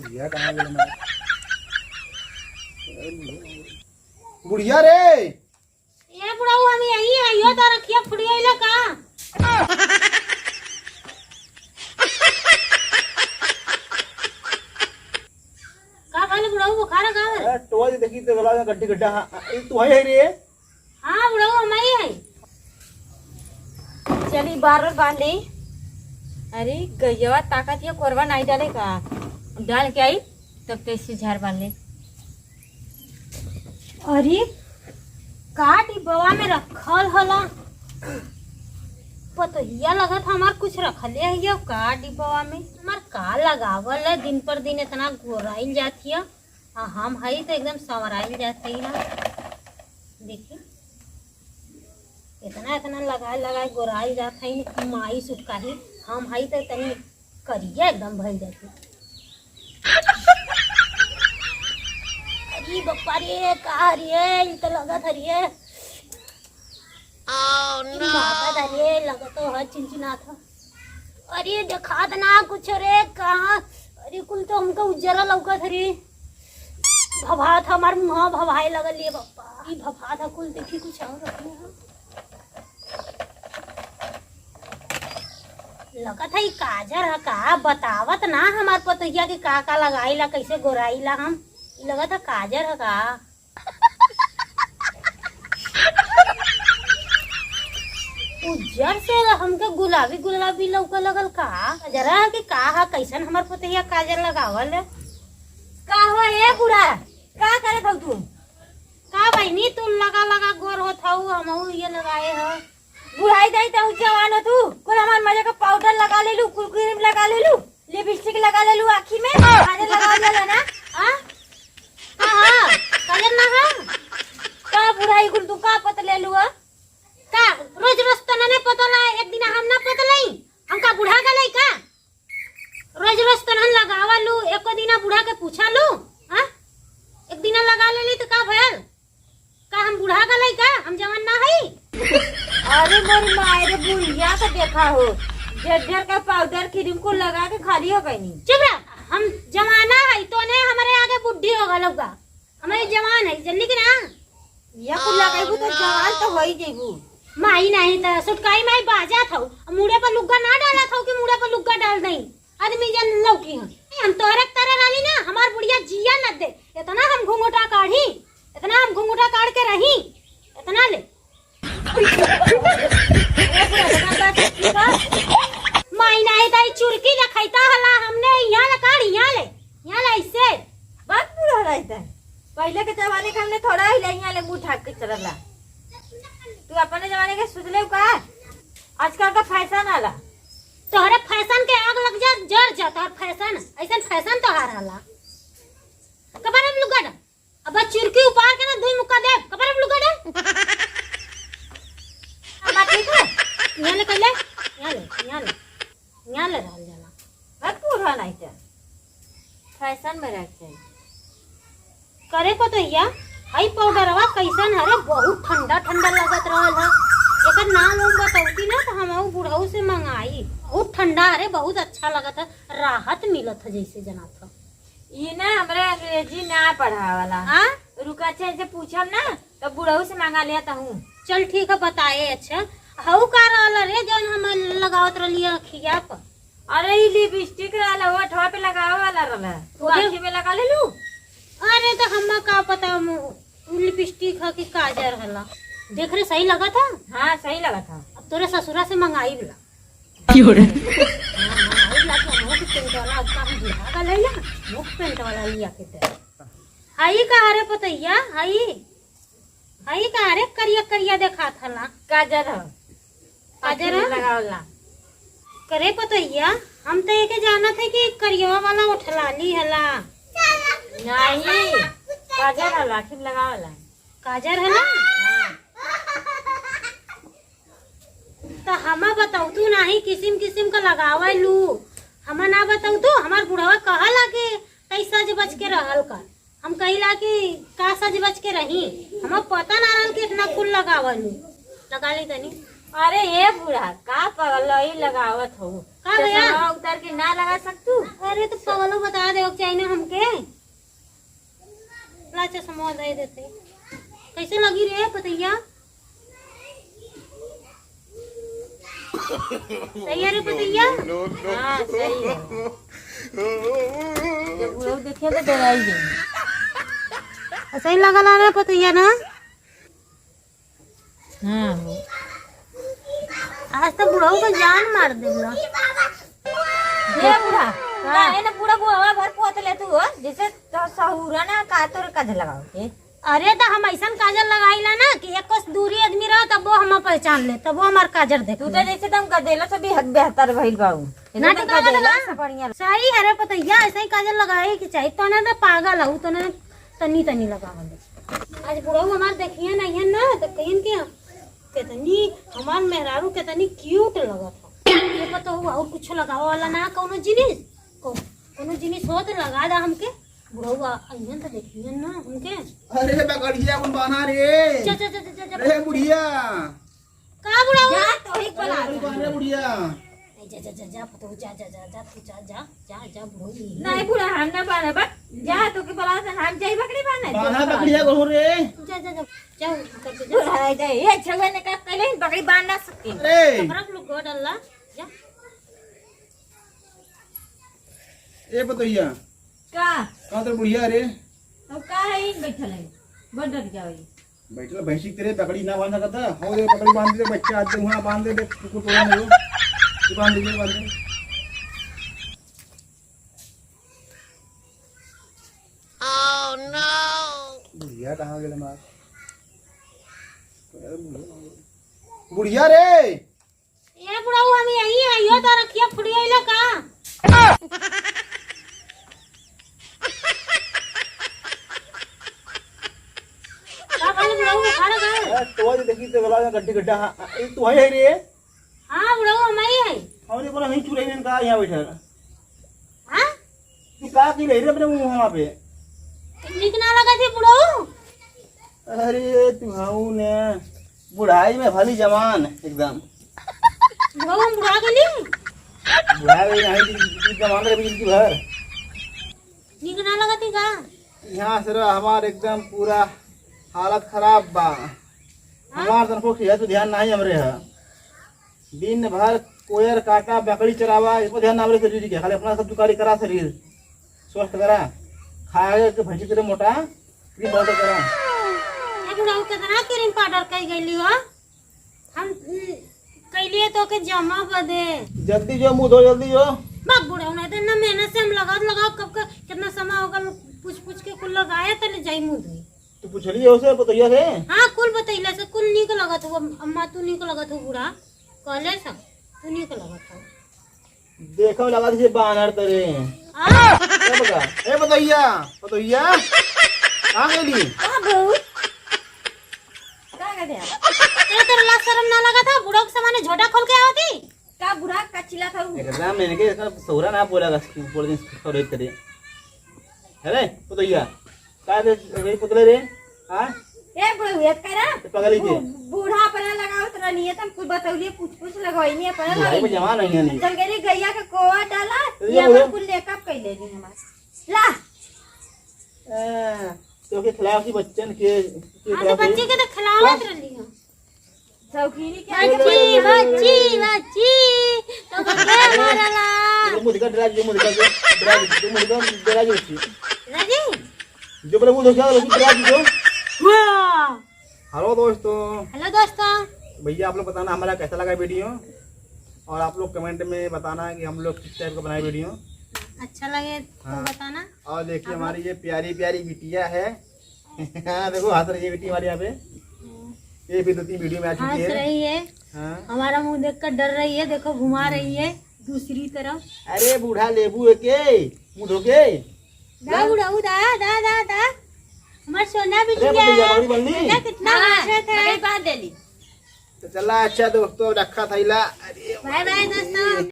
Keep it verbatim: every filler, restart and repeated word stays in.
बुढ़िया कहाँ गेल हमार? बुढ़िया रे। ए बुढ़ऊ, हम यही है, यो तो रखिया फुड़िया का। का भले बुढ़ऊ, बुखार का है? अरे, टोवा जे देखी तो गला में गड्डी गड्ढा, हाँ, हाँ, ये तू है, है रे? हाँ, बुढ़ऊ, हम ही है। चली, बार बार बांध ले। अरे, गैयवा ताकत ये कोरवा नहीं डाले का? डाल के आई, तब तेज से झार बांध ले। अरे, का डिब्बवा में रखल हला? पतोहिया लगत हमार कुछ रखले है यो का डिब्बवा में? हमार का लगावल है, दिन पर दिन इतना गोराइल जात हिया। हाँ, हम हई तो एकदम संवराइल जात हई ना। देखी, इतना, इतना लगाए, लगाए गोराइल जात हई, माई सुटकाही। हम हई तो तनी करिया एकदम भइल जाती। अरे बप्पा रे, का रे, ई तो लगत हरिये। Oh, ई no! लागत हरिये, लगत तो है चिनचिनात ह। अरे देखात ना कुछ रे, कहाँ? अरे कुल तो हमका उज्जरा लौकत हरी। भभात हमार मुँह भभाए लगल ये बप्पा। ई भभात ह कुल, देखी कुछ और रखले ह। लगत है ई काजर ह का? बतावत ना हमार पतोहिया के का का लगाईला, कैसे गोराईला हम। ई लगत है काजर ह का? उज्जर से हमके गुलाबी गुलाबी लौके लगल का? काजर ह कि का ह? कैसन हमार पतोहिया काजर लगावल है? का हो ए बूढ़ा, का करत हऊ तू? का बहिनी, तू लगा लगा गोर होत हऊ, हमहू ये लगाए ह। बुढ़ाई जाई त जवान हो तू, कुल हमार मजे का पाउडर लगा लेलू, कुल क्रीम लगा लेलू, लिपस्टिक लगा लेलू आँखी में, काजर लगा लेला ना? हाँ? हाँ, हाँ, काजर ना है? का बुढ़ाई कुल तू का पत लेलू ह? का रोज रोज तो ना पतला, एक दिन हम ना पतलाई, हम का बुढ़ा गलाई का? रोज रोज तनहन लगावा लू, एको दिना बूढ़ा के पूछा लू, हाँ? एक दिना लगा लेली तो का भयल? का हम बूढ़ा गलई का? हम जवान ना हई? अरे मोर माय रे, बुढ़िया के देखा हो, जज्जर का पाउडर क्रीम को लगा के खाली हो गई। चुप रह, हम जवाना हई, तोने हमरे आगे बुढ़ी हो गलऊ का। हमारी जवान है, जल्दी के ना। या कुल लगाइबू तो जवान तो हो ही जइबू। माई नहीं त सुटकाई माई बाजात हऊ, अब मुड़े पर लुग्गा ना डालत हऊ कि मुड़े पर लुग्गा डाल दई, आदमी जन लौकी हम। हम तोहरे तरह रहली ना, हमार बुढ़िया जिया न दे, इतना हम घुंघटा काढ़ी, इतना हम घुंघटा काढ़ के रही, इतना ले। माई नाही ताई चुरकी देखाइता हला, हमने यहाँ ले काढ़, यहाँ ले, यहाँ ले ऐसे। बात पूरा रहता है। पहले के जमाने के हमने थोड़ा ही ले यहाँ ले मुंह ढाक के चलला। तू अपने जमाने के सोच ले का? आजकल का फैशन आला। तोहरे फैशन के आग लग जा, जर जा तोहर फैशन। ऐसन फैशन तोहार हला। कबर अब लुगा अब चुरकी उपार के ना दुई मुक्का देब। कबर अब लुगा अब बात ठीक है? यहाँ ले कहले, यहाँ ले, यहाँ ले, यहाँ ले रहल जाला। अब बूढ़ा नहीं तो फैशन में रह के। करे पतोहिया, हई पाउडरवा कैसन हरे? बहुत ठंडा ठंडा लगत रहल ह। एकर नाम हम बतौती ना तो हम बुढ़ऊ से मंगाई। बहुत ठंडा हरे, बहुत अच्छा लगत ह, राहत मिलत ह जैसे जनात ह। ई ना हमरा अंग्रेजी ना पढ़ावला। हाँ? रुका, अच्छा, इसे पूछब ना, तब बुढ़ऊ से मंगा लिया तहूँ। चल, ठीक है, बताए। अच्छा, हऊ का रहल रे, जौन हम लगावत रहली अखिया पर? अरे, ई लिपस्टिक रहल, ओठवा पे लगावे वाला रहल। तू ओठे आँखी में लगा लेलू? अरे, तो हम्मा का पता, हम, उ लिपस्टिक ह कि काजर हला। देख रे, सही लगा था? हाँ, सही लगा था। अब तोरे ससुरा से मंगाई बला। क्यों रे? हाँ, हाँ, वही लाके हम मुख पेंट वाला, अब का हम बुढ़ा गल है ना, मुख पेंट वाला लिया के दे। हई का हरे पतैया, हई, हई का हरे करिया करिया देखात हला। काजर ह। काजर ह? लगावला। करे पतैया, हम तो एके जानत है कि करियवा वाला उठलाली हला। नहीं, काजर हला, आँखी में लगावला। काजर हला? हाँ। त हमा बतौतू नाही, किसिम किसिम क लगावे लू। हमा ना बतौतू, हमार बुढ़वा कहला कि तई सज बज के रहल कर। हम कहिला कि का सज बज के रही, हमा पता ना रहल कि इतना कुल लगावे लू। लगा ली तनी। अरे ए बूढ़ा, का पगलई लगावत हो? का भैया? चश्मा उतार के ना लगा सकतू? अरे तो पगलो बता दे, चाही ना हमके। ला चश्मा दे देते। कैसे लगी रे पतैया? सही है रे पतैया? हाँ, सही है। जब वो देखे तो डराई गई। सही लगला रे पतैया ना? हाँ हो। आज तो बुढ़ऊ का जान मार देला। ए बूढ़ा, हाँ। काहे ना पूरा मुहवा भर पोत ले तू हो, जैसे तो सहूरा ना का तोर काजर लगावे के। अरे तो हम ऐसन काजर लगाईला ना कि एक कोस दूरी आदमी रहो तब वो हम पहचान ले, तब वो हमार काजर देख तू ले। तो जैसे तुम गदेला से भी हद बेहतर भइल बाऊ। ना एकदम तो का गदेला बा? से बढ़िया। सही है रे पतैया, ऐसा ही काजर लगाए के चाहिए। तो ना तो पागल हऊ, तो ना तनी तनी लगावल। आज बुढ़ऊ हमार देखिए ना, ये ना तो कहिन के कितनी हमार मेहरारू कितनी क्यूट लगत है। ये पतोहू और कुछ लगावे वाला ना कौनो जिनिस, को-, कौनो जिनिस हो तो लगा दा हमके। बुढ़ऊ आ-, अइहन तो देखिहन ना हमके। अरे बकरिया कौन बान्हा रे? जा, जा, जा, जा, जा, जा। रे बुढ़िया। का बुढ़ऊ? जा, तो ही अरे बना कौन दे। बान्हा रे बुढ़िया? ए, जा, जा, जा, जा, पतोहू, जा, जा, जा, जा, तू जा, जा, जा, जा, बुढ़ऊ। नहीं बुढ़ा, हम ना बान्हे, बस जा, तो के बोला था, हम जाई बकरी बान्हे। बान्हा बकरिया कौन रे? जा, जा, जा, जा, ऊपर से जा। बुढ़ा है, जा, ये छुआ ने का कहले, बकरी बांध ना सके। अरे। पकड़ा लोग गो डालला, जा। ए पतोहिया। का? कहाँ तेरे बुढ़िया रे? अब का है, इन बैठल है, बड़ डर जाओ ये। बैठल भैंसी की तरह बकरी ना बांध सकता। हो रे, बकरी बांध दे, बच्चा आज वहाँ बांध दे, देख, कुकुर टोला में हो। तू बांध दे, बांध दे। बुढ़िया कहाँ गेल हमार? बुढ़िया रे! ए बुढ़ऊ, हम यही है, यो तो रखिया फुड़िया इला का? का खाली बुढ़ऊ उखाड़ गए? अरे, तो आज देखी तो गला में गड्ढे गड्ढा, हाँ, हाँ, ये तू है रे? हाँ, बुढ़ऊ, हम ही है। हमरे को नहीं चुराई ने का यहाँ बैठा है? हाँ? तू का की रही रे अपने मुँह वहाँ पे? निक ना लगा थी बुढ़ऊ? अरे, तू हाउ ने, बुढ़ाई में भली जवान एकदम। बुढ़ऊ, हम बुढ़ा गेली? बुढ़ा गई नहीं, तू, तू जवान रही जिंदगी भर। निक ना लगा थी का? यहाँ से रहा, हमार एकदम पूरा हालत खराब बा। हाँ? हमार तनको सेहत पे ध्यान नहीं हमरे है। दिन भर कोयर काटा, बकरी चरावा, इसको ध्यान ना हमरे शरीर के, खाली अपना सब जुगाड़ी करा शरीर स्वस्थ करा, खाए के भैंसी तेरे मोटा, क्रीम पाउडर करा। ए बुढ़ऊ, कितना क्रीम पाउडर कई गईली हो? हम, उम, कैलिए तो के जमा बदे। जल्दी जो, मुँह धो, जल्दी जो। बाप बुढ़ऊ, नहीं तो इतना मेहनत से हम लगावत लगावत कब का, कितना समय हो गल, पूछ पूछ के कुल लगाए, तले जाई मुँह धोई। तू पूछली हो से पतोहिया से? हाँ, कुल बतैला से, कुल नीक लगत हो, अम्मा तू नीक लगत हो बूढ़ा, कहले से, तू नीक लगत हो। देखो लगा दीजिए बानर तरे। हाँ। कब का? ए पतोहिया, पतोहिया, कहाँ गेली? का बहू? का कर दिया? तेरे, तेरे लाज शरम ना लगा था, बूढ़ा के सामने झोटा खोल के आवती? का बुढ़ा का चिल्ला था उ? एकदम मैंने के इतना सौरा ना बोला, बस बोल दिन सौरे करे। अरे, पतोहिया, का दे, रे पुतले रे? हाँ? ए बुढ़ऊ, ये करा? तो पगली के? बू-, बूढ़ा अपना लगावत रहनी है, तुम कुछ बतौलिए, पूछ पूछ लगवाइनी अपना बुढ़ाई में लगवाइनी। जवान है नहीं। जंगली गैया के कोवा डाला, तो ये ये बोलो। हमार कुल लेकअप कैले नी हमार। ला। ए, तो के खिलाफ ही बच्चन के, के हाँ, तो खिलाफ ही। बच्चे के तो खिलावत हाँ। रहनी है। शौकीनी क्या बच्ची, बच्ची, बच्ची, तो बच्चे मारला। ये मुझे का डरा दीजिए, मुझे का डरा दीजिए, मुझे का डरा दीजिए। राजी? जो बोले मुझे क्या, डरा दीजिए। वाह। हेलो दोस्तों। हेलो दोस्तों। भैया आप लोग बताना हमारा कैसा लगा वीडियो, और आप लोग कमेंट में बताना कि हम लोग किस टाइप का बनाए वीडियो। अच्छा लगे तो हाँ। बताना। और देखिए आप हमारी लोग ये प्यारी प्यारी बिटिया है। हाँ, देखो हंस रही है बेटी हमारे यहाँ पे। हम्म। ये भी दो तीन वीडियो में आ चुकी हंस है। रही है। हाँ। हमारा मुंह देखकर डर रही है, देखो घुमा रही है दूसरी तरफ। अरे बूढ़ा लेबू है के? मुंह धो के? दा जा। बुढ़ऊ, दा, दा, दा, दा। हमार सोना अरे बिटिया। भैया, बड़ी बनली। देखा कितना हाँ, अच्छा था। बकरी बांध देली। तो चला अच्छा दोस्तों, रखा था इला। अरे बाय बाय दोस्तों।